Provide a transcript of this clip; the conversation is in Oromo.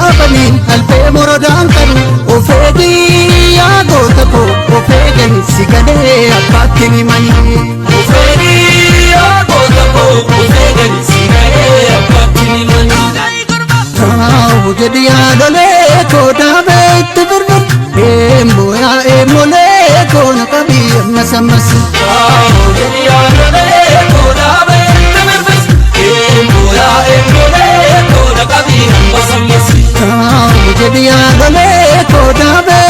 dhaabanii albee morodaan qabu. Of eegi yaa goota koo, of eegani si galee abbaatti ni manii. Of eegi yaa goota koo, of eegani si galee abbaatti ni manii. Kaawu jedhi yaadolee koo dhaabee itti birbir. Eemmoo yaa eemmolee koo na qabii ammas ammas. Kaawu jedhi yaadolee koo dhaabee itti birbir. Eemmoo yaa eemmolee koo na qabii ammas ammas. Kaawu jedhi yaadolee koo dhaabee.